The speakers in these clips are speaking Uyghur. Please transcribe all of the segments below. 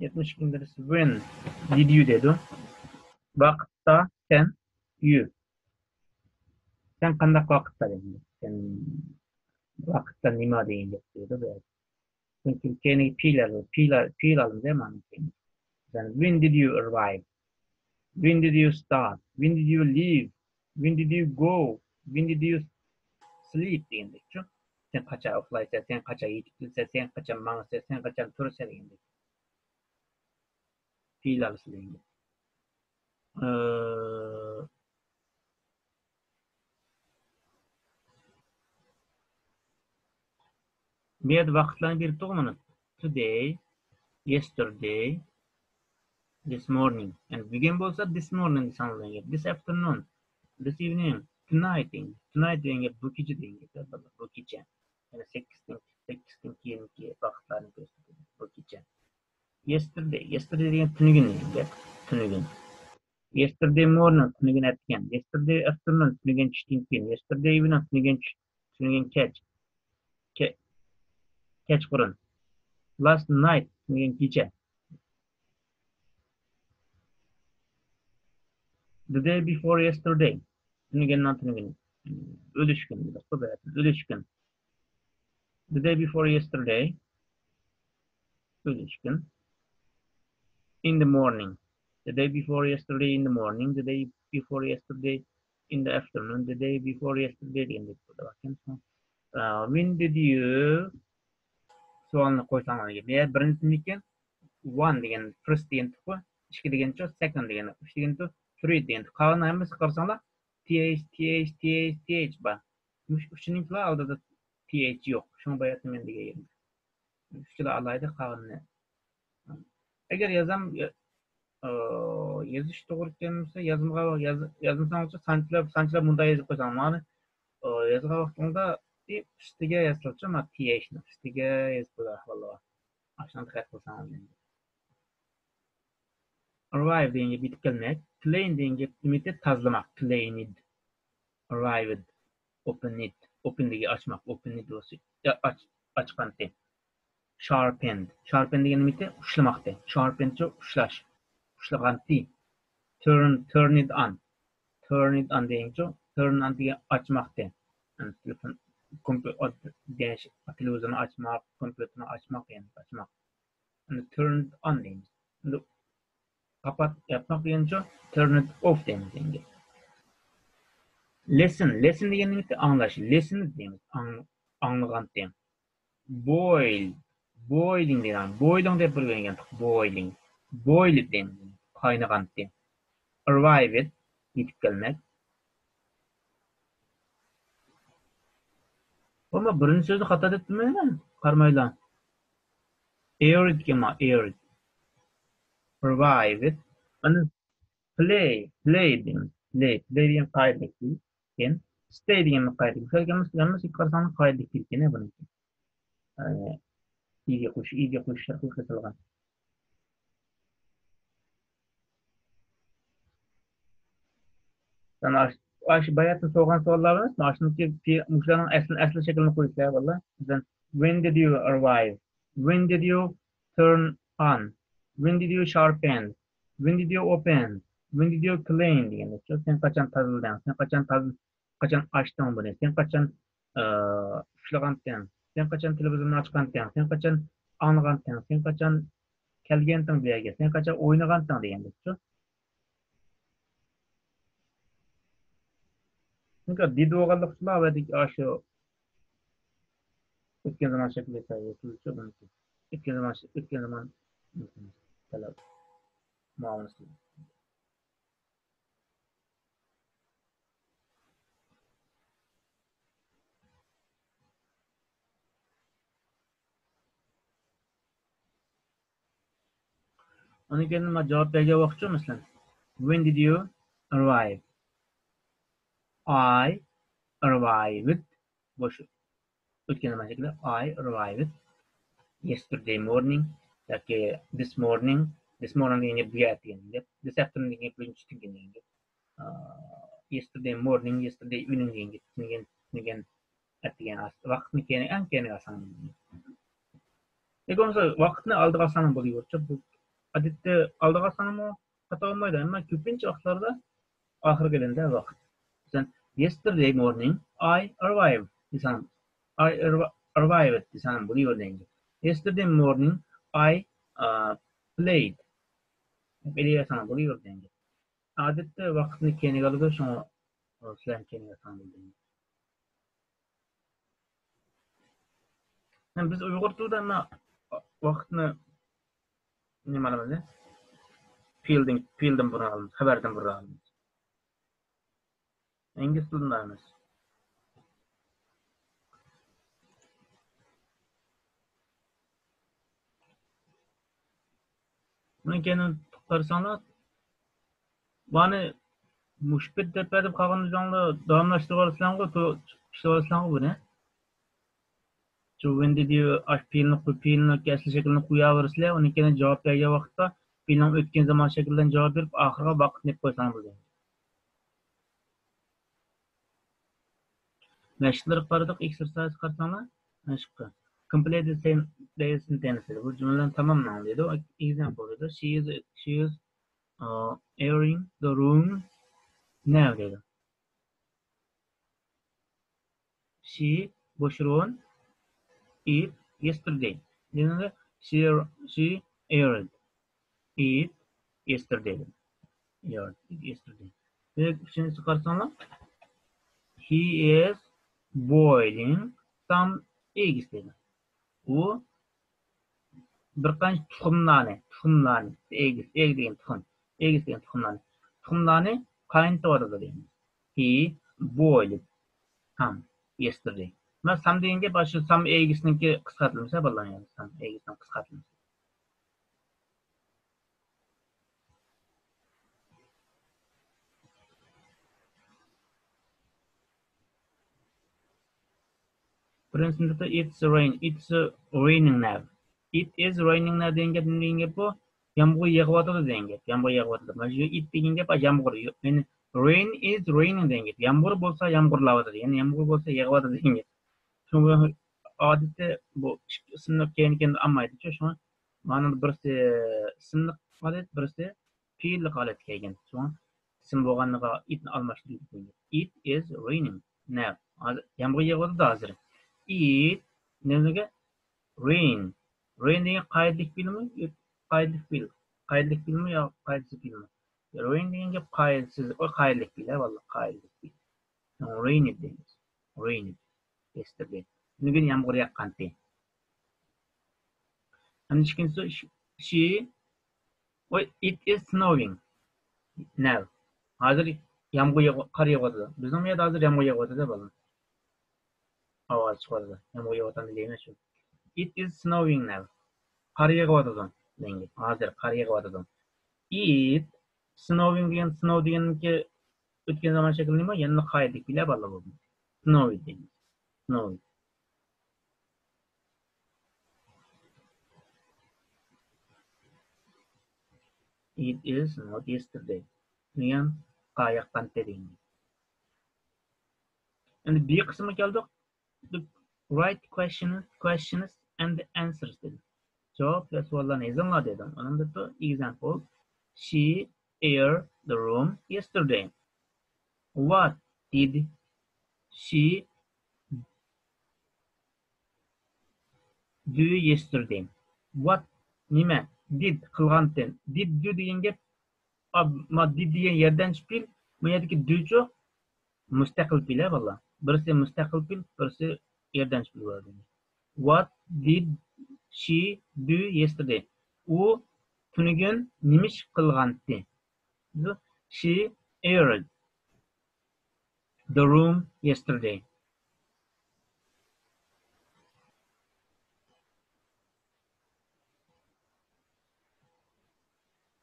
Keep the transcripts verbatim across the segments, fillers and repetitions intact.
يەتمىش ئىككىنچى دەرس. When did you دەيدۇ. ۋاقىتتا سەن، you. سەن قانداق ۋاقىتتا دەيدۇ. سەن ۋاقىتتا نېمە دېگەن گەپ دەيدۇ بۇ يەردە. چۈنكى كەينىگە پېئىل، پېئىل، پېئىل ئالىمىز يا مانا كەينىگە. Then when did you arrive? When did you start? When did you leave? When did you go? When did you sleep دېگەندەكچۇ. سەن قاچان ئۇخلايسەن، سەن قاچان يېتىپ كېلىسەن، سەن قاچان ماڭىسەن، سەن قاچان تۇرىسەن دېگەندەك. پېئىل ئالىسى دېگەن گەپ. ئى، بۇ يەردە ۋاقىتلارنى بېرىپتۇغۇ مانا. Today, yesterday, this morning. يەنى بۈگۈن بولسا this morning دېسەڭلار، this afternoon, this evening, tonight دېگەن. Tonight دېگەن گەپ بۇ كېچە دېگەن گەپ. بۇ كېچە. يەنى سەككىزدىن، سەككىزدىن كېيىنكى ۋاقىتلارنى كۆرسىتىدۇ. بۇ كېچە. Yesterday. Yesterday دېگەن تۈنۈگۈن دېگەن گەپ. تۈنۈگۈن. Yesterday morning، تۈنۈگۈن ئەتىگەن. Yesterday afternoon، تۈنۈگۈن چۈشتىن كېيىن. Yesterday evening، تۈنۈگۈن چۈش، تۈنۈگۈن كەچ. كە-، كەچقۇرۇن. Last night، تۈنۈگۈن كېچە. The day before yesterday، تۈنۈگۈننىڭ تۈنۈگۈنى. ئۆلۈشكۈن. ئۆلۈشكۈن. The day before yesterday. ئۆلۈشكۈن. In the morning. The day before yesterday in the morning. The day before yesterday in the afternoon. The day before yesterday دېگەندەك بولىدىكەن. ئە، when did you سوئالنى قويساڭلار، يەنە بىرىنچى نېمىكەن؟ One دېگەن، first دېگەن تۇقى، ئىككى دېگەنچۇ، second دېگەن، ئۈچ دېگەن تۇ، three دېگەن تۇقى. قالغان ھەممىسى قارىساڭلار، th، th، th، th بار. مۇشۇ ئۈچىنىڭكىلا ئالدىدا th يوق. شۇڭا باياتىن مەن دېگەن يەردە. ئۈچىلا ئالايدۇ، قالغىنىنى. ئەگەر يازام، يا-، ئى، يېزىش توغرا كەلمىسە، يازمىغا-، ياز-، يازمىساڭىزچۇ، سانچىلاپ، سانچىلاپ مۇنداق يېزىپ قويساڭ، مانا، ئى، يازغان ۋاقتىڭدا، ئى، ئۈستىگە يازسىلىچۇ، مانا، th نى ئۈستىگە يېزىپ قويىدۇ ئەھۋاللار. ئاشۇنداق دىققەت قىلساڭىز ئەمدى. Arrive دېگەن گەپ يېتىپ كەلمەك. Clean دېگەن گەپ نېمىتى؟ تازىلىماق. Cleaned. Arrived. Opened. Open دېگەن ئاچماق. Opened بولسا، يا، ئاچ-، ئاچقانتى. Sharpened. Sharpen دېگەن نېمىتى؟ ئۇشلىماقتى. Sharpened چۇ، ئۇشلاش. ئۇشلىغانتى. Turn، turned on. Turned on دېگەنچۇ، turn on دېگەن ئاچماقتى. يەنى تېلېفون، كومپيۇ-، ئاد-، دېگەن شى-، تېلېۋىزورنى ئاچماق، كومپيۇتېرنى ئاچماق، يەنى ئاچماق. ئەمدى turned on دەيمىز. ئەمدى قاپات ياپماق دېگەنچۇ، turn it off دەيمىز ئەمدى. Listen، listen دېگەن نېمىكى؟ ئاڭلاش. Listen دەيمىز. ئاڭ-، ئاڭلىغانتى. Boil، boiling دەيدۇ. Boiling دەپ بىر ئۆگەنگەن. Boiling. Boiled دەيمىز. قاينىغانتى. Arrived، يېتىپ كەلمەك. ئەمما بىرىنچى سۆزنى خاتا دەپتىمەن، قارىمايلا. Aired دېگەن بار، aired. Arrived. ئەنە play، play دەيمىز. Play، play دېگەن قائىدىلىك كېيىن. Stay دېگەن قائىدىلىك. ھەممىسى، ھەممىسىگە قارىساڭلار قائىدىلىك كېيىن بۇنىڭكى. ئە، ئىگە قوشۇش، ئىگە قوشۇش شەرتى قىلىنغان. سەن ئاش-، ئاشۇ باياتىن سورىغان سوئاللار ئەمەسمۇ؟ ئاشۇنىڭكى پى-، مۇشۇلارنىڭ ئەسلى، ئەسلى شەكلىنى قويۇشلار، بالىلار. مەسىلەن، when did you arrive? When did you turn on? When did you sharpen? When did you open? When did you clean دېگەندەك. سەن قاچان تازىلىدىڭ؟ سەن قاچان تاز-، قاچان ئاچتىڭ بۇنى؟ سەن قاچان، ئى، ئۇخلىغانتىڭ؟ سەن قاچان تېلېۋىزورنى ئاچقانتىڭ؟ سەن قاچان ئاڭلىغانتىڭ؟ سەن قاچان كەلگەنتىڭ بۇ يەرگە؟ سەن قاچان ئوينىغانتىڭ دېگەندەكچۇ. چۈنكى did بولغانلىقى ئۈچۈن ئاشۇ ئۆتكەن زامان شەكلى. ئۆتكەن زامان، ئۆتكەن زامان تەلەپ مۇئامىلىسى. ئۇنىڭ كېيىن مانا جاۋاب بەرگەن ۋاقىتچۇ، مەسىلەن، when did you arrive? I arrived. بوش. ئۆتكەن زامان شەكلى. I arrived yesterday morning ياكى this morning. This morning دېگەن گەپ بۈگۈن ئەتىگەن دېگەن گەپ. This afternoon دېگەن گەپ بۈگۈن چۈشتىن كېيىن دېگەن گەپ. ئا، yesterday morning، yesterday evening دېگەن گەپ. تۈنۈگۈن، تۈنۈگۈن ئەتىگەن ئاس-، ۋاقىتنى كەينى-، ئەڭ كەينىگە ئالساڭ. ياكى بولمىسا ۋاقىتنى ئالدىغا ئالساڭ بولۇۋېرىدۇ. بۇ ئادەتتە ئالدىغا ئالساڭمۇ خاتا بولمايدۇ، ئەمما كۆپىنچە ۋاقىتلاردا ئاخىرىغا كېلىندە ۋاقىت. مەسىلەن، yesterday morning I arrived دېسەڭ، I arri- arrived دېسەڭ بولۇۋېرىدۇ. Yesterday morning I uh, played دەپ ئېلىۋەرسەڭ بولۇۋېرىدۇ. ئادەتتە ۋاقىتنى كەينىگە ئالىدۇ، شۇڭا سىلەرنى كەينىگە ئالساڭ بولدى. بىز ئۇيغۇر تىلىدا ئەمما ۋاقىتنى نېمە ئالىمىز؟ پېئىلدىن، پېئىلدىن بۇرۇن ئالىمىز، خەۋەردىن بۇرۇن ئالىمىز. ئىنگلىز تىلىدا ئەمەس. ئۇنىڭ كەينىدىن قارىساڭلار، مانا مۇشۇ پېتى دەپ بەردىم، قالغان ئۆزۈڭلار داۋاملاشتۇرۇۋالىسىلەرغۇ، تو-، ئىشلىۋالىسىلەرغۇ بۇنى. شۇ ۋېن دېدى، ئاشۇ پېئىلنى قوي-، پېئىلنىڭ ئەسلى شەكلىنى قوياۋېرىسىلەر، ئۇنىڭ كەينىدىن جاۋاب بەرگەن ۋاقىتتا پېئىلنىڭ ئۆتكەن زامان شەكلى بىلەن جاۋاب بېرىپ، ئاخىرىغا ۋاقىتنى ئېلىپ قويساڭ بولىدۇ. مەشىقلەرگە قارىدۇق، ئېكسېرسايز قارىساڭلار، مەشىق. Complete the sen-، the sentence دەيدۇ. بۇ جۈملىلەرنى تاماملاڭ دەيدۇ. Example دەيدۇ. She is, she is, uh, airing the room now دەيدۇ. She بوش ئورۇن it yesterday. دېگەندە she, she aired it yesterday. Aired it yesterday. دېمەك، ئۈچىنچىسىگە قارىساڭلار، he is boiling some eggs دەيدۇ. ئۇ بىر قانچە تۇخۇملارنى، تۇخۇملارنى، eggs، egg دېگەن تۇخۇم، eggs دېگەن تۇخۇملارنى، تۇخۇملارنى قاينىتىۋاتىدۇ دەيمىز. He boiled some yesterday. مانا some دېگەن گەپ شۇ some eggs نىڭكى قىسقارتىلمىسى، بالىلار، يەنى some eggs نىڭ قىسقارتىلمىسى. بىرىنچىسىدە it's rain, it's raining now. It is raining now دېگەن گەپ نېمە دېگەن گەپ بۇ؟ يامغۇر يېغىۋاتىدۇ دېگەن گەپ. يامغۇر يېغىۋاتىدۇ. مانا شۇ it دېگەن گەپ يامغۇر. يەنى rain is raining دېگەن گەپ. يامغۇر بولسا يامغۇرلاۋاتىدۇ. يەنى يامغۇر بولسا يېغىۋاتىدۇ دېگەن گەپ. شۇڭا ئادەتتە بۇ ئىككى ئىسىملىق كەينى كەينىدىن ئالمايدۇچۇ. شۇڭا مانىدا بىرسى ئىسىملىق ھالەت، بىرسى پېئىللىق ھالەتكە كەلگەن. شۇڭا ئىسىم بولغانلىقىغا it نى ئالماشتۇرۇپ قويدۇم. It is raining now. ھازىر يامغۇر يېغىۋاتىدۇ ھازىر. It نېمىگە؟ Rain. Rain دېگەن قائىدىلىك پېئىلمۇ؟ قائىدىلىك پېئىل. قائىدىلىك پېئىلمۇ يا قائىدىسىز پېئىلمۇ؟ Rain دېگەن گەپ قائىدىسىز. ئۇ قائىدىلىك پېئىل، ھە، ۋاللا، قائىدىلىك پېئىل. Rained دەيمىز. Rained. Yesterday. بۈگۈن يامغۇر ياغقانتى. ئەمدى ئىككىنچىسى، she، ۋاي، it is snowing now. ھازىر يامغۇر يېغىۋ-، قار يېغىۋاتىدۇ. بىزنىڭ بۇ يەردە ھازىر يامغۇر يېغىۋاتىدۇ، بالىلار. ئاۋاز چىقىۋاتىدۇ. يامغۇر يېغىۋاتامدۇ دېمەس شۇ. It is snowing now. قار يېغىۋاتىدۇ. دېگەن گەپ. ھازىر قار يېغىۋاتىدۇ. It، snowing دېگەن، snow دېگەننىڭكى ئۆتكەن زامان شەكلى نېمە؟ يەنىلا قائىدىلىك پېئىل، بالىلار، بولدى. Snowed دەيمىز. Snowed. It is not yesterday. دېگەن قار ياغقانتى دېگەن. ئەمدى بى قىسمىغا كەلدۇق. The right question، questions and answers دېدى. جاۋاب ۋە سوئاللارنى يېزىڭلار دېدىم. ئۇنىڭدا example، she aired the room yesterday. What did she do yesterday? What، نېمە؟ Did، قىلغانتى. Did do دېگەن گەپ، ئا، ما did دېگەن ياردەمچى پېئىل، بۇ يەردىكى do چۇ مۇستەقىل پېئىل، ھە، بالىلار. بىرسى مۇستەقىل پېئىل، بىرسى ياردەمچى پېئىل بولىدۇ. What did she do yesterday? ئۇ تۈنۈگۈن نېمە ئىش قىلغانتى؟ She aired the room yesterday.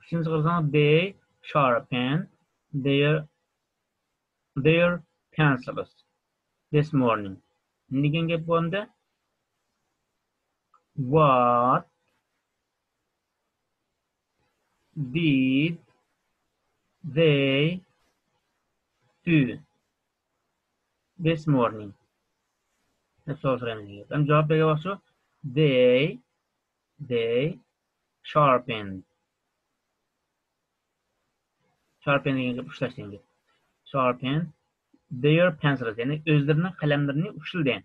ئۈچىنچىسىگە قارىساڭ، they sharpened their, their pencils this morning. نېمە دېگەن گەپ بۇ ئەمدى؟ What did they do this morning? دەپ سوئال سورايمىز. ھەم جاۋاب بەرگەن ۋاقىت شۇ. They, they sharpened Sharpen دېگەن گەپ ئۇشلاش دېگەن گەپ. Sharpen their pencils، يەنى ئۆزلىرىنىڭ قەلەملىرىنى ئۇشلىدى.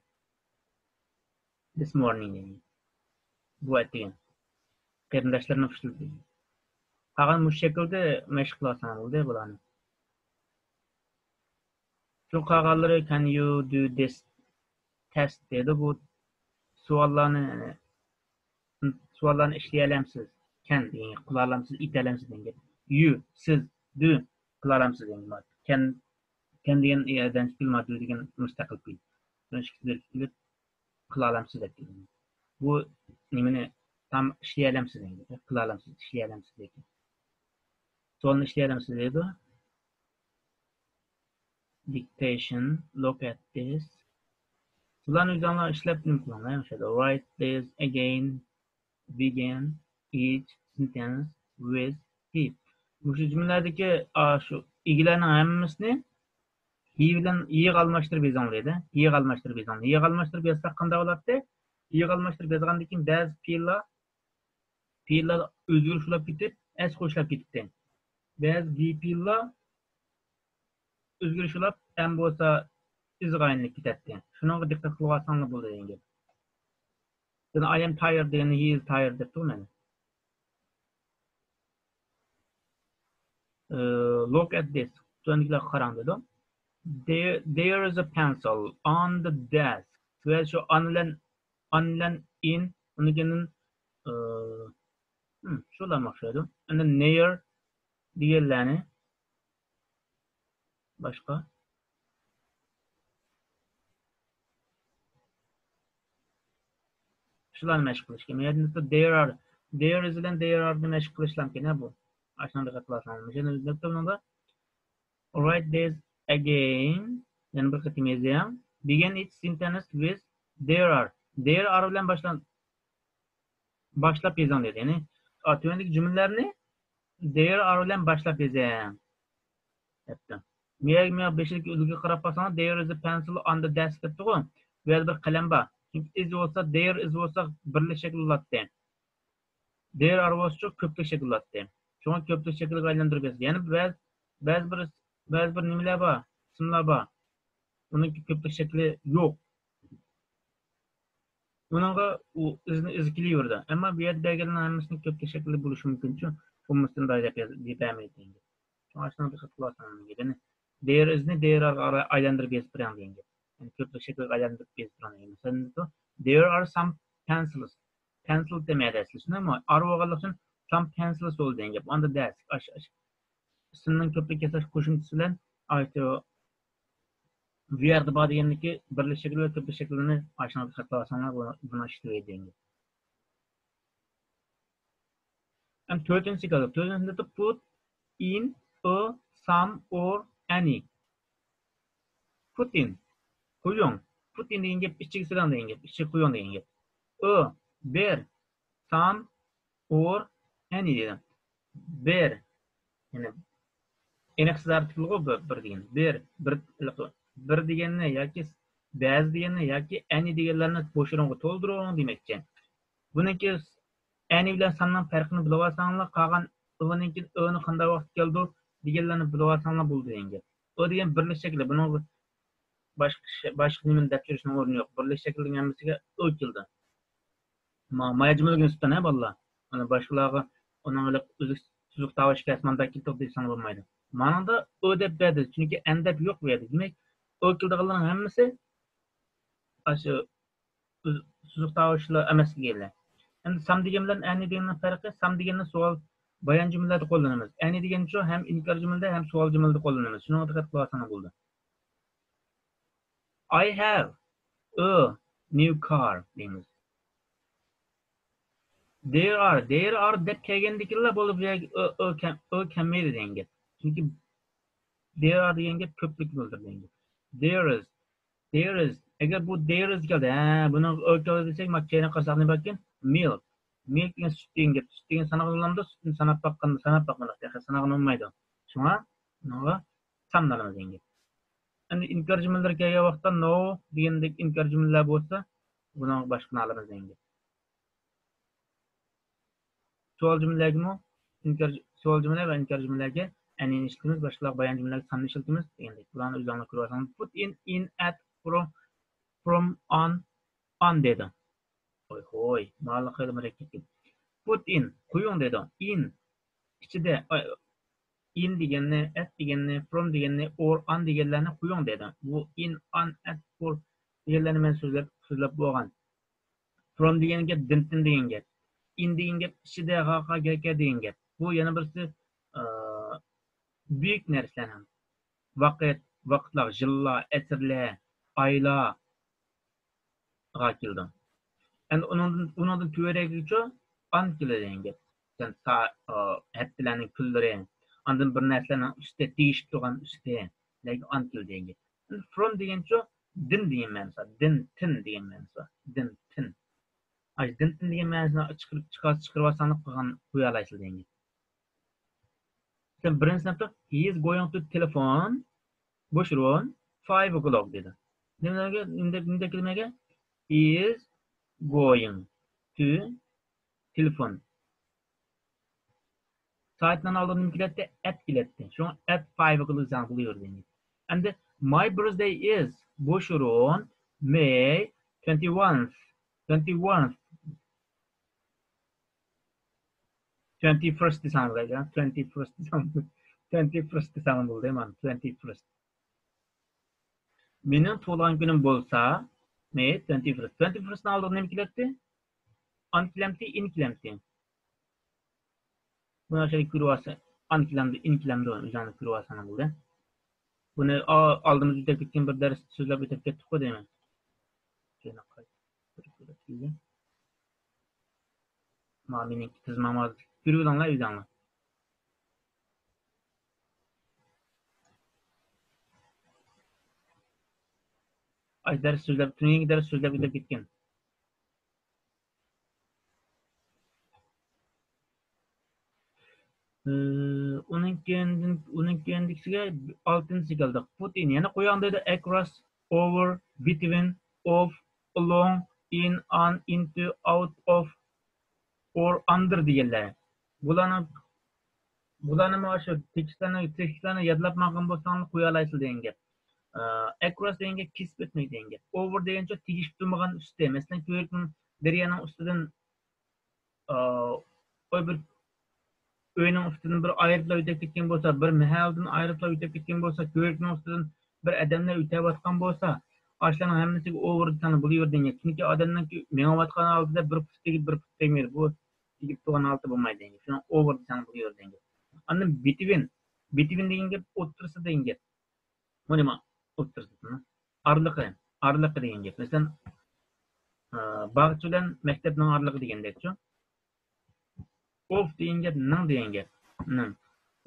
This morning دېگەن. بۇ ئەتىگەن. قېرىنداشلىرىنى ئۇشلىدى. قالغان مۇشۇ شەكىلدە مەشىق قىلىۋالساڭلار بولدى بۇلارنى. شۇ قالغانلىرى can you do this test دەيدۇ. بۇ سوئاللارنى، سوئاللارنى ئىشلىيەلەمسىز؟ Can دېگەن گەپ، قىلالامسىز، ئېتەلەمسىز دېگەن گەپ. You، سىز، do، قىلالامسىز دېگەن گەپ. Can، can دېگەن ئادەم فېئىل، do دېگەن مۇستەقىل فېئىل. بۇنىڭ ئىككىسى بىرلىككە كېلىپ قىلالامسىز دەپ كېلىدۇ. بۇ نېمىنى، تام ئىشلىيەلەمسىز دېگەن گەپ. قىلالامسىز، ئىشلىيەلەمسىز دېگەن. سوئالنى ئىشلىيەلەمسىز دەيدۇ. Dictation، look at this. بۇلارنى ئۆزۈڭلار ئىشلەپ نېمە قىلىڭلار، ئوخشايدۇ. Write this again، begin each sentence with he. مۇشۇ جۈملىلەردىكى، ئا، شۇ ئىگىلەرنىڭ ھەممىسىنى he بىلەن، he غا ئالماشتۇرۇپ يېزىڭ دېدى. He غا ئالماشتۇرۇپ يېزىڭ. He غا ئالماشتۇرۇپ يازساق قانداق بولاتتى؟ He غا ئالماشتۇرۇپ يازغاندىن كېيىن بەزى فېئىللار، فېئىللار ئۆزگىرىش بولاپ كېتىپ، ئەس قوشۇلاپ كېتىپتى. بەزى بى فېئىللار ئۆزگىرىش بولاپ، ئەم بولسا ئىزغا ئايلىنىپ كېتەتتى. شۇنىڭغا دىققەت قىلىۋالساڭلار بولىدۇ دېگەن گەپ. يەنە I am tired دېگەندە he is tired دەپتۇ مانا. ئى، look at this. تۆۋەندىكىلەرگە قاراڭ دېدۇم. There, there is a pencil on the desk. سۆز شۇ on بىلەن، on بىلەن in، ئۇنىڭ كېيىن، ئى، ھىم، شۇلارمۇ ئوخشايدۇ. ئەندى near دېگەنلەرنى باشقا. شۇلارنى مەشىق قىلىش كېرەك. يەنە there are، there is بىلەن there are نى مەشىق قىلىشلام كېرەك بۇ. ئاشۇنى دىققەت قىلساڭلار. مۇشۇنى دەپتۇ بۇنىڭدا. Write this again. يەنە بىر قېتىم يېزىڭ. Begin each sentence with there are. There are بىلەن باشلا-، باشلاپ يېزىڭ دېدى. يەنى، ئا، تۆۋەندىكى جۈملىلەرنى there are بىلەن باشلاپ يېزىڭ دەپتۇ. مېيەگە، مېيەگە بېشىدىكى ئۈلگىگە قاراپ قالساڭلار، there is a pencil on the desk دەپتۇغۇ. بۇ يەردە بىر قەلەم بار. چۈنكى is بولسا، there is بولسا بىرلىك شەكىل بولاتتى. There are بولسىچۇ كۆپلۈك شەكىل بولاتتى. شۇڭا كۆپلۈك شەكىلگە ئايلاندۇرۇپ يازدى. يەنە بەزى، بەزى بىر، بەزى بىر نېمىلەر بار، ئىسىملار بار. ئۇنىڭكى كۆپلۈك شەكلى يوق. ئۇنىڭغا ئۇ ئىزنى ئىز كېلىۋېرىدۇ. ئەمما بۇ يەردە بەرگەنلەرنىڭ ھەممىسىنىڭ كۆپلۈك شەكلى بولۇشى مۇمكىنچۇ، بولمىسىدىن داۋاي دەپ ياز-، دەپ بەرمەيدۇ دېگەن گەپ. شۇڭا شۇنىڭغا دىققەت قىلىۋالساڭلار دېگەن گەپ. يەنى there is نى there are غا ئايلاندۇرۇپ يېزىپ بېرىڭ دېگەن گەپ. يەنى كۆپلۈك شەكىلگە ئايلاندۇرۇپ يېزىپ بېرىڭ دېگەن. مەسىلەن، there are some pencils. Pencil دېمەيدۇ ئەسلى، شۇنداقمۇ؟ Are بولغانلىقى ئۈچۈن some pencils بولدى دېگەن گەپ. On the desk. ئاش-، ئاش-، ئىسىمنىڭ كۆپلۈك ياساش قوشۇمچىسى بىلەن، ئاشۇ بۇ يەردە بار دېگەندىكى بىرلىك شەكىل ۋە كۆپلۈك شەكىللىرىنى ئاشۇنداق دىققەت قىلىۋالساڭلار، بۇ-، بۇنى ئىشلىتىۋېرىدۇ دېگەن گەپ. ئەمدى تۆتىنچىسى كەلدى. تۆتىنچىسىدە put in a some or any. Put in. قويۇڭ. Put in دېگەن گەپ ئىچىگە سېلىڭ دېگەن گەپ. ئىچىگە قويۇڭ دېگەن گەپ. A، بىر، some or any دېدى. بىر. يەنى ئېنىقسىز ئارتىكىلغۇ بىر، بىر دېگەن. بىر، بىر، بىر دېگەننى ياكى بەزى دېگەننى ياكى any دېگەنلەرنى بوش ئورۇنغا تولدۇرۇڭ دېمەكچى. بۇنىڭكى any بىلەن سامنىڭ پەرقىنى بىلىۋالساڭلار، قالغان ئۇنىڭ كېيىن ئۆنى قانداق ۋاقىت كەلدى دېگەنلەرنى بىلىۋالساڭلار بولدى دېگەن گەپ. ئۇ دېگەن بىرلىك شەكلى، بۇنىڭغا باشقا، باشقا نېمىنى دەپ يۈرۈشنىڭ ئورنى يوق. بىرلىك شەكىلنىڭ ھەممىسىگە ئۆ كېلىدۇ. ما-، مايا جۈملىگە نىسبەتەن، ھە، بالىلار. مانا باشقىلارغا ئۇنىڭ ھېلىقى ئۆزى سوزۇق تاۋۇش كەلسە مانداق كېلىدۇ دېسەڭلار بولمايدۇ. مانىڭدا ئۆ دەپ بەردى، چۈنكى ئەن دەپ يوق بۇ يەردە. دېمەك، ئۆ كېلىدىغانلارنىڭ ھەممىسى ئاشۇ ئۆز-، سوزۇق تاۋۇشلار ئەمەس دېگەنلەر. ئەمدى سام دېگەن بىلەن ئەنى دېگەننىڭ پەرقى، سام دېگەننى سوئال، بايان جۈملىلەردە قوللىنىمىز. ئەنى دېگەننى شۇ ھەم ئىنكار جۈملىدە، ھەم سوئال جۈملىدە قوللىنىمىز. شۇنىڭغا دىققەت قىلىۋالساڭلار بولدى. I have a new car دەيمىز. There are، there are دەپ كەلگەندىكىنلا بولدى، بۇ يەرگە ئۆ، ئۆ كەل-، ئۆ كەلمەيدۇ دېگەن گەپ. چۈنكى there are دېگەن گەپ كۆپلۈكنى بىلدۈرىدۇ دېگەن گەپ. There is، there is. ئەگەر بۇ there is كەلدى، ھە، بۇنىڭغا ئۆ كەلدى دېسەك، مانا كەينىگە قارىساق نېمە باركىن؟ Milk. Milk دېگەن سۈت دېگەن گەپ. سۈت دېگەن سانىغىلى بولامدۇ؟ سۈتنى ساناپ باققاندا، ساناپ باقمىدۇق. تېخى سانىغىلى بولمايدۇ. شۇڭا بۇنىڭغا سامنى ئالىمىز دېگەن گەپ. ئەمدى ئىنكار جۈملىلىرى كەلگەن ۋاقىتتا no دېگەندەك ئىنكار جۈملىلەر بولسا، بۇنىڭغا باشقىنى ئالىمىز دېگەن گەپ. سوئال جۈملىلەرگىمۇ ئىنكار، سوئال جۈملە ۋە ئىنكار جۈملىلەرگە ئەننى ئىشلىتىمىز، باشقىلارغا بايان جۈملىلەرگە ساننى ئىشلىتىمىز دېگەندەك. بۇلارنى ئۆزۈڭلار كۆرۈۋالساڭلار. Put in، in، at، from، from، on، on دەيدۇ. ھوي، ھوي، مانا خېلى مۇرەككەپ گەپ. Put in، قويۇڭ دەيدۇ. In، ئىچىدە، ئاي، in دېگەننى، at دېگەننى، from دېگەننى، or، on دېگەنلەرنى قويۇڭ دەيدۇ. بۇ in، on، at، for دېگەنلەرنى مەن سۆزلەپ، سۆزلەپ بولغان. From دېگەن گەپ دىنتىن دېگەن گەپ. In دېگەن گەپ ئىچىدە، ھاقا، گەكە دېگەن گەپ. بۇ يەنە بىرسى، ئى، بۈيۈك نەرسىلەرنىڭ. ۋاقىت، ۋاقىتلار، يىللار، ئەسىرلەر، ئايلار، غا كېلىدۇ. ئەمدى ئۇنىڭدىن، ئۇنىڭدىن تۆۋەنرەككىچۇ on كېلىدۇ دېگەن گەپ. مەسىلەن، سا-، ئا، ھەپتىلەرنىڭ كۈنلىرى، ئاندىن بىر نەرسىلەرنىڭ ئۈستى، تېگىشىپ تۇرغان ئۈستى، لەرگە on كېلىدۇ دېگەن گەپ. ئەمدى from دېگەنچۇ دىن دېگەن مەنىسى بار. دىن، تىن دېگەن مەنىسى بار. دىن، تىن. ئاشۇ دىن، تىن دېگەن مەنىسىنى چىقىرىپ، چىقار-، چىقىرىۋالساڭلار قىلغان قويالايسىلەر دېگەن گەپ. مەسىلەن، بىرىنچى سىنىپتا، he is going to telephone بوش ئورۇن five o'clock دېدى. نېمە، نېمە، نېمە كېلىدۇ؟ He is going to telephone. سائەتنىڭ ئالدىدا نېمە كېلەتتى؟ At كېلەتتى. شۇڭا at five o'clock دېسەڭ بولۇۋېرىدۇ. ئەمدى my birthday is بوش ئورۇن May twenty-one، twenty-one، twenty-first دېسەڭ بولىدۇ. Twenty-first دېسەڭ، twenty-first دېسەڭ بولدى، مانا، twenty-first. مېنىڭ تۇغۇلغان كۈنۈم بولسا، May twenty-first. Twenty-first نىڭ ئالدىغا نېمە كېلەتتى؟ On كېلەمتى، in كېلەمتى؟ بۇنى ئاشۇ كۆرۈۋالسا، on كېلەمدۇ، in كېلەمدۇ، ئۆزۈڭلار كۆرۈۋالساڭلار بولدى. بۇنى ئا-، ئالدىمىزدا ئۆتۈپ كەتكەن بىر دەرستە سۆزلەپ ئۆتۈپ كەتتۇققۇ دەيمەن. مانا مېنىڭكى تىزىمىم ھازىر. كۆرۈۋېلىڭلار ئۆزۈڭلار. ئاي، دەرس سۆزلەپ، تۈنۈگۈنكى دەرس سۆزلەپ ئۆتۈپ كەتكەن. ئى، ئۇنىڭ كېيىندىن، ئۇنىڭ كېيىندىكىسىگە ئالتىنچىسى كەلدۇق. Put in، يەنە قويۇڭ دەيدۇ. Across، over، between، of، along، in، on، into، out of، or under دېگەنلەر. بۇلارنىڭ، بۇلارنىمۇ ئاشۇ تېكىستلەرنى، تېكىستلەرنى يادلاپ ماڭغان بولساڭلار قويالايسىلەر دېگەن گەپ. ئى، across دېگەن گەپ كېسىپ ئۆتمەك دېگەن گەپ. Over دېگەنچۇ تېگىشىپ تۇرمىغان ئۈستى. مەسىلەن، كۆۋرۈكنىڭ دەريانىڭ ئۈستىدىن، ئى، ئوي بىر ئۆينىڭ ئۈستىدىن بىر ئايروپىلان ئۆتۈپ كەتكەن بولسا، بىر مەھەللىدىن ئايروپىلان ئۆتۈپ كەتكەن بولسا، كۆۋرۈكنىڭ ئۈستىدىن بىر ئادەملەر ئۆتۈۋاتقان بولسا، ئاشۇلارنىڭ ھەممىسىگە over دېسەڭلار بولۇۋېرىدۇ دېگەن گەپ. چۈنكى ئادەمنىڭكى مېڭىۋاتقان ھالىتىدە بىر پۇت تېگىپ، بىر پۇت تەگمەيدۇ. بۇ تېگىپ تۇرغان ھالىتى بولمايدۇ دېگەن گەپ. شۇڭا over دېسەڭ بولۇۋېرىدۇ دېگەن گەپ. ئاندىن between. Between دېگەن گەپ ئوتتۇرىسى دېگەن گەپ. بۇ نېمە؟ ئوتتۇرىسى. ئارىلىقى. ئارىلىقى دېگەن گەپ. مەسىلەن، ئى، باغچە بىلەن مەكتەپنىڭ ئارىلىقى دېگەندەكچۇ. Of دېگەن گەپ نىڭ دېگەن گەپ. نىڭ.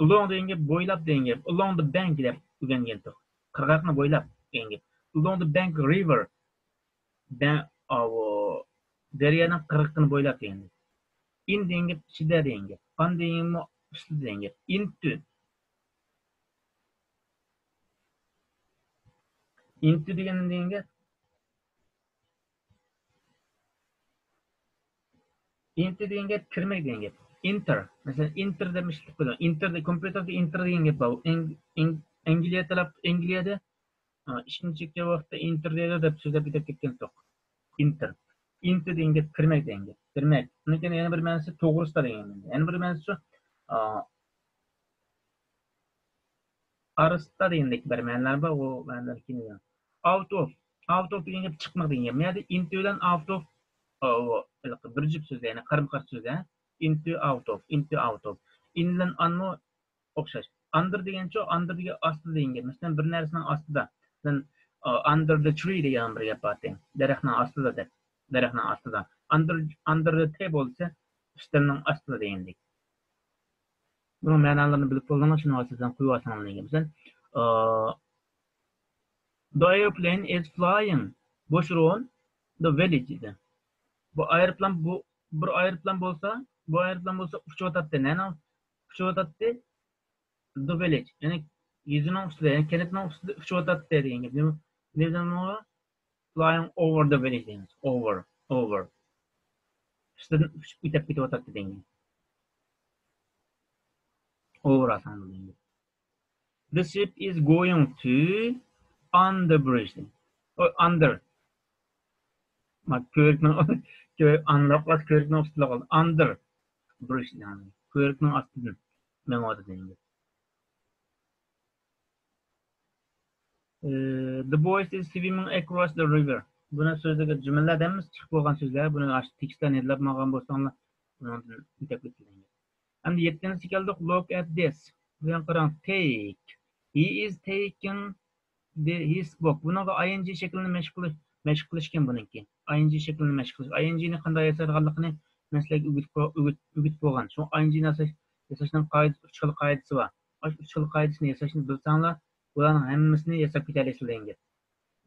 Along دېگەن گەپ بويلاپ دېگەن گەپ. Along the bank دەپ ئۆگەنگەنتۇق. قىرغاقنى بويلاپ دېگەن گەپ. Along the bank river. دە-، ئاۋۇ، دەريانىڭ قىرغىقىنى بويلاپ دېگەن گەپ. In دېگەن گەپ ئىچىدە دېگەن گەپ. On دېگەن گەپمۇ ئۈستىدە دېگەن گەپ. Into. Into دېگەن، دېگەن گەپ. Into دېگەن گەپ كىرمەك دېگەن گەپ. Enter. مەسىلەن، enter دەپ ئىشلىتىپ قويدۇم. Enter دە، كومپيۇتېردا enter دېگەن گەپ بار. ئەڭ-، ئەڭ-، ئەنگلىيە تەرەپ، ئەنگلىيەدە، ئا، ئىشتىن چەككەن ۋاقىتتا enter دەيدۇ دەپ سۆزلەپ كېتىپ كەتكەنتۇق. Enter. Into دېگەن گەپ كىرمەك دېگەن گەپ. كىرمەك. ئۇنىڭ كېيىن يەنە بىر مەنىسى توغرىسىدا دېگەن مەنە. يەنە بىر مەنىسى شۇ، ئا، ئارىسىدا دېگەندەك بىر مەنىلەر بار، ئۇ مەنىلەر كېيىن. Out of. Out of دېگەن گەپ چىقماق دېگەن گەپ. بۇ يەردە into بىلەن out of، ئا، ئۇ ھېلىقى بىر جۈپ سۆزلەر، يەنى قارىمۇ قارشى سۆزلەر. Into، out of، into، out of. In بىلەن on مۇ ئوخشاش. Under دېگەنچۇ، under دېگەن ئاستىدا دېگەن گەپ. مەسىلەن، بىر نەرسىنىڭ ئاستىدا. مەسىلەن، ئا، under the tree دېگەن بىر گەپ بار. دەرەخنىڭ ئاستىدا دەپ. دەرەخنىڭ ئاستىدا. Under، under the table دېسە، ئۈستەلنىڭ ئاستىدا دېگەندەك. بۇنىڭ مەنالىرىنى بىلىپ بولدىڭلار، شۇنىڭغا سىزدىن قويۇۋالساڭلار دېگەن. مەسىلەن، ئا، The airplane is flying. بوش ئورۇن، the village دېدى. بۇ ئايروپىلان، بۇ بىر ئايروپىلان بولسا، بۇ ئايروپىلان بولسا ئۇچۇۋاتاتتى. نەنىڭ ئۇچۇۋاتاتتى؟ The village. يەنى يېزىنىڭ ئۈستىدە، يەنى كەنتنىڭ ئۈستىدە ئۇچۇۋاتاتتى دېگەن گەپ. نېمە، نېمە، flying over the village دەيمىز. Over، over. ئۈستىدىن ئۇچۇپ ئۆتۈپ كېتىۋاتاتتى دېگەن گەپ. Over ئاسان دېگەن گەپ. The ship is going to under bridge. ئۇ under. ما، كۆۋرۈكنىڭ، كۆ-، ئانىراق كۆۋرۈكنىڭ ئۈستىدە قالدى. Under bridge، يەنى كۆۋرۈكنىڭ ئاستىدىن مېڭىۋاتىدۇ دېگەن گەپ. ئى، The boy is swimming across the river. بۇنى سۆزلىگەن جۈملىلەر ھەممىسى چىقىپ بولغان سۆزلەر. بۇنى ئاشۇ تېكىستلەرنى يادلاپ مالغان بولساڭلار، بۇنىڭدىن ئۆتۈپ كېتىلگەن. ئەمدى يەتتىنچىسىگە كەلدۇق. Look at this. بۇ يەرگە قاراڭ. Take. He is taking the, his book. بۇنىڭدا I N G شەكلىنى مەشىق قىلىش، مەشىق قىلىشكەن بۇنىڭكى. I N G شەكلىنى مەشىق قىلىش. I N G نى قانداق ياسايدىغانلىقىنى مەن سىلەرگە ئۆگىتىپ قو-، ئۆگىت-، ئۆگىتىپ بولغان. شۇ I N G نى ياساش، ياساشنىڭ قائىدىسى، ئۈچ خىل قائىدىسى بار. ئاشۇ ئۈچ خىل قائىدىسىنى ياساشنى بىلسەڭلار، بۇلارنىڭ ھەممىسىنى ياساپ كېتەلەيسىلەر دېگەن گەپ.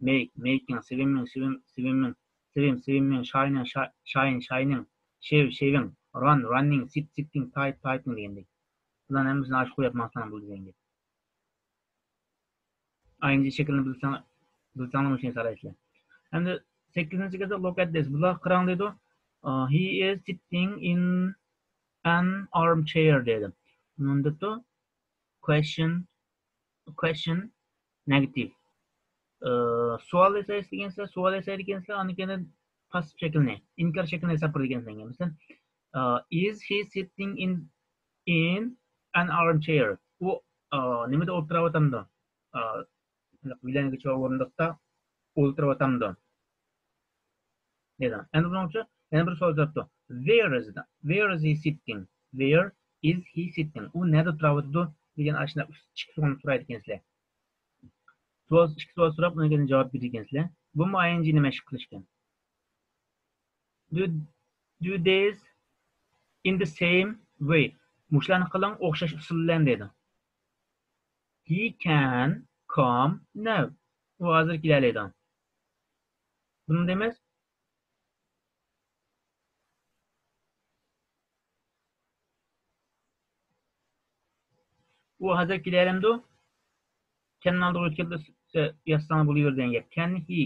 Make، making، swimming، swim، swimming، swim، swimming، shining، shi-، shine، shining، shave، shaving، run، running، sit، sitting، type، typing دېگەندەك. بۇلارنىڭ ھەممىسىنى ئاشۇ قويۇپ ماڭساڭ بولىدۇ دېگەن گەپ. I N G شەكلىنى بىلسەڭ، بىلسەڭلار مۇشۇنى سارايسىلەر. ئەمدى سەككىزىنچى كەلسەك، look at this. بۇلارغا قاراڭ دەيدۇ. ئا، he is sitting in an armchair دەيدۇ. بۇنىڭدا question، question negative. ئا، سوئال ياسايسىز دېگەنسىلەر، سوئال ياسايدىكەنسىلەر، ئاندىن كېيىن پاسسىپ شەكلىنى، ئىنكار شەكلىنى ھېساب قىلىدىكەنسىلەر. مەسىلەن، ئا، is he sitting in، in an armchair؟ ئۇ، ئا، نېمىدە ئولتۇراۋاتامدۇ؟ ئا، ۋىلەنگىچە ئورۇندۇقتا ئولتۇرۇۋاتامدۇ؟ دېدى. ئەمدى بۇنىڭ ئۈچۈن يەنە بىر سوئال سوراپتۇ. Where is the، where is he sitting؟ Where is he sitting؟ ئۇ نەدە تۇراۋاتىدۇ؟ دېگەن ئاشۇنداق ئىككى سوئالنى سورايدىكەنسىلەر. سوئال، ئىككى سوئال سوراپ، ئۇنىڭ كېيىن جاۋاب بېرىدىكەنسىلەر. بۇمۇ I N G نى مەشىق قىلىشكەن. Do، do this in the same way. مۇشۇلارنى قىلىڭ، ئوخشاش ئۇسۇل بىلەن دەيدۇ. He can come now. ئۇ ھازىر كېلەلەيدۇ. بۇنى دەيمىز. ئۇ ھازىر كېلەلەمدۇ؟ كەننىڭ ئالدىغا ئۆتكەندە يازساڭ بولۇۋېرىدۇ دېگەن گەپ. Can he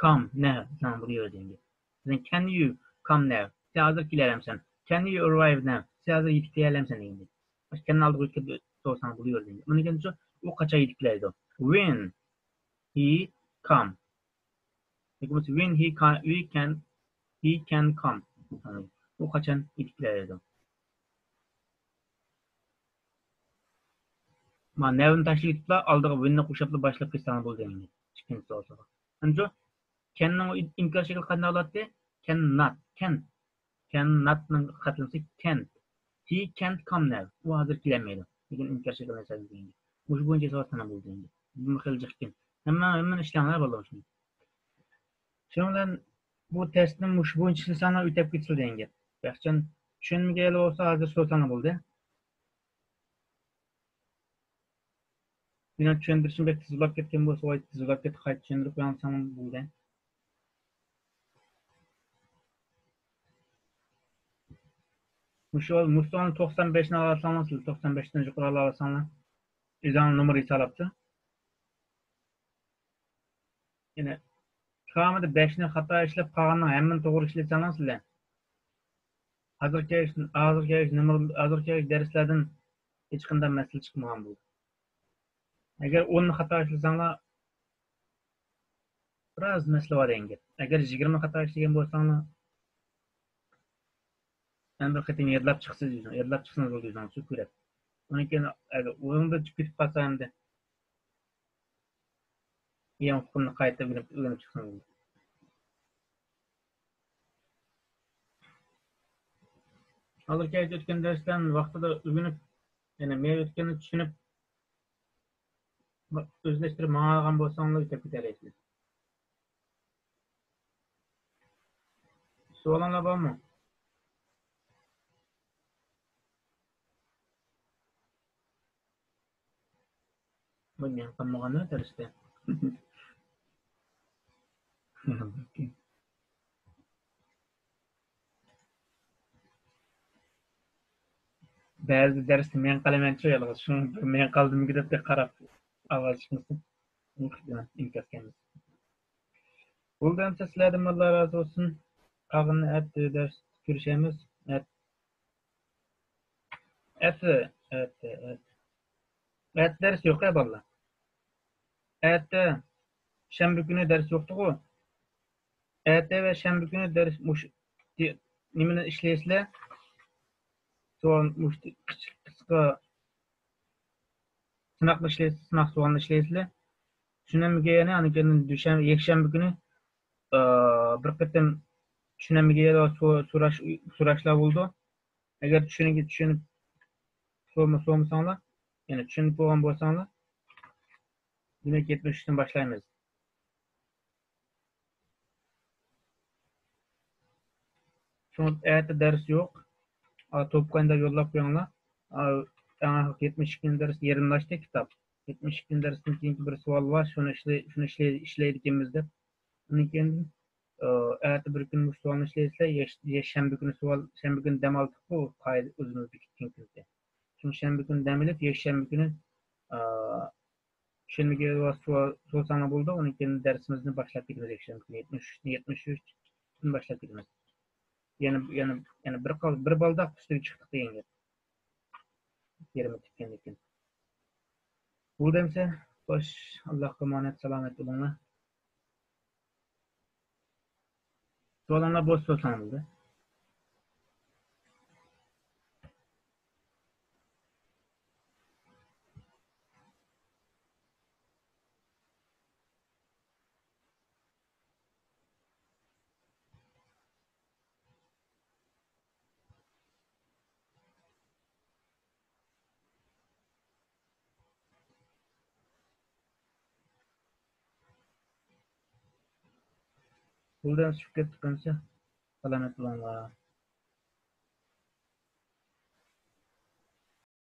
come now دېسەڭ بولۇۋېرىدۇ دېگەن گەپ. Can you come now؟ سەن ھازىر كېلەلەمسەن؟ Can you arrive now؟ سەن ھازىر يېتىپ كېلەلەمسەن دېگەن گەپ. كەننىڭ ئالدىغا ئۆتكەندە سورىساڭ بولۇۋېرىدۇ دېگەن گەپ. ئۇنىڭ كېيىن شۇ، ئۇ قاچان يېتىپ كېلەلەيدۇ؟ When he come. ياكى بولمىسا when he can، we can، he can come. ئۇ قاچان يېتىپ كېلەلەيدۇ؟ مانا نەۋنى تاشلىۋېتىپلا، ئالدىغا ۋىننى قوشۇپلا باشلاپ كەتسەڭ بولدى ئەمدى. ئىككىنچى سوئالغا. ئەمدى كەننىڭ ئىنكار شەكلى قانداق بولاتتى؟ Can not. Can. Can not نىڭ قاتلىمىسى can't. He can't come now. ئۇ ھازىر كېلەلمەيدۇ. لېكىن ئىنكار شەكلىنى ياسايدۇ دېگەن گەپ. مۇشۇ بويىچە ياسىۋاتساڭ بولدى دېگەن گەپ. بۇمۇ خېلى جىق ئىكەن. ھەممە، ھەممىنى ئىشلەڭلار بالىلار شۇنى. شۇنىڭ بىلەن بۇ تېستنى مۇشۇ بويىچە ئىشلىسەڭلار ئۆتۈپ كېتىسىلەر دېگەن گەپ. بەخچان چۈشەنمىگەنلەر بولسا ھازىر سورىساڭلار بولدى. مېنىڭ چۈشەندۈرۈشۈم بەك تېز بولاپ كەتكەن بولسا، ۋاي، تېز بولاپ كەتتى، قايتا چۈشەندۈرۈپ قويۇڭلار بولدى. مۇشۇ، مۇشۇ سوئالنى توقسان بەشنى ئالالىساڭلار، سىلەر توقسان بەشتىن يۇقىرى ئالالىساڭلار، ئۆزۈڭلار نومۇر ھېسابلاپتۇ. يەنە كامىدا بەشنى خاتا ئىشلەپ، قالغاننىڭ ھەممىنى توغرا ئىشلىسەڭلار سىلەر. ھازىر كەلگۈسى، ھازىر كەلگۈسى نومۇر، ھازىر كەلگۈسى دەرسلەردىن ھېچقانداق مەسىلە چىقمىغان بولىدۇ. ئەگەر ئوننى خاتا ئىشلىسەڭلار، بىراز مەسىلە بار دېگەن گەپ. ئەگەر يىگىرمە خاتا ئىشلىگەن بولساڭلار، يەنە بىر قېتىم يادلاپ چىقىسىز دېسەڭ، يادلاپ چىقسىڭىز بولدى ئۆزىڭىز شۇ كۆرۈپ. ئۇنىڭ كېيىن ئەگەر ئورنىدا چۈشۈپ كېتىپ قالسا ئەمدى يېڭى ئۇقۇمنى قايتا ئۆگىنىپ، ئۆگىنىپ چىقسىڭىز بولدى. ھازىر كەچ ئۆتكەن دەرسلەرنى ۋاقتىدا ئۆگىنىپ، يەنى مېۋە ئۆتكەننى چۈشىنىپ، ئۆزلەشتۈرۈپ ماڭالىغان بولساڭلار ئۆتۈپ كېتەلەيسىز. سوئالىڭلار بارمۇ؟ بۇ مېڭە قالمىغانمۇ دەرستە؟ بەزىدە دەرستە مېڭە قالىمەنچۇ يالغۇز، شۇڭا بىر مېڭە قالدىمىكىن دەپ قاراپ ئاۋاز چىقمىسۇن. ئىنكاس كەلمىسۇن. بولدى ئەمسە سىلەردىن ئاللا رازى بولسۇن. قالغىنىنى ئەتە دەرستە كۆرۈشەرمىز. ئەتە. ئەتە، ئەتە، ئەتە. ئەتە دەرس يوق ھە بالىلار. ئەتە شەنبە كۈنى دەرس يوقتىغۇ. ئەتە ۋە شەنبە كۈنى دەرس مۇش-، دى-، نېمىنى ئىشلەيسىلەر؟ سوئال مۇش-، قىسقا سىناقنى ئىشلەيسىلەر، سىناق سوئالنى ئىشلەيسىلەر. چۈشىنەلمىگەن يەنە ئاندىن كېيىن دۈشەنبە، يەكشەنبە كۈنى، ئا، بىر قېتىم چۈشىنەلمىگەن يەردە سو-، سوراش، سوراشلار بولىدۇ. ئەگەر چۈشىنىگە-، چۈشىنىپ سورىما-، سورىمىساڭلار، يەنى چۈشىنىپ بولغان بولساڭلار، دېمەك، يەتمىش ئۈچتىن باشلايمىز. شۇڭا ئەتە دەرس يوق. ئا، توپكاينى يوللاپ قويۇڭلار. ئا، ئەڭ ئاخىرقى يەتمىش ئىككىنچى دەرس يېرىملاشتى كىتاب. يەتمىش ئىككىنچى دەرستىن كېيىنكى بىر سوئال بار، شۇنى ئىشلەي-، شۇنى ئىشلەي-، ئىشلەيدىكەنمىز دەپ. ئۇنىڭ كېيىن، ئا، ئەتە بىر كۈن مۇشۇ سوئالنى ئىشلەيسىلەر، يەش-، يەش-، شەنبە كۈنى سوئال، شەنبە كۈنى دەم ئالدۇق، بۇ قائىدە ئۆزىمىز بېكىتكەن كۈنى. شۇڭا شەنبە كۈنى دەم ئېلىپ، يەكشەنبە كۈنى، ئا، چۈشەنمىگەن سوئال سورىساڭلار بولىدۇ. ئۇنىڭ كېيىن دەرسىمىزنى باشلاپ كېتىمىز يەكشەنبە كۈنى. يەتمىش ئۈچ، يەتمىش ئۈچتىن باشلاپ كېتىمىز. يەنە، يەنە، يەنە بىر قال-، بىر بالداق ئۈستىگە چىقتۇق دېگەن گەپ. يېرىم ئۆتۈپ كەتكەندىن كېيىن. بولدى ئەمسە، خوش، ئاللاھقا ئامانەت، سالامەت بولۇڭلار. سوئالىڭلار بولسا سورىساڭلار بولدى. بولدى ئەمسە چۈشۈپ كەتتۇق ئەمسە. سالامەت بولۇڭلار.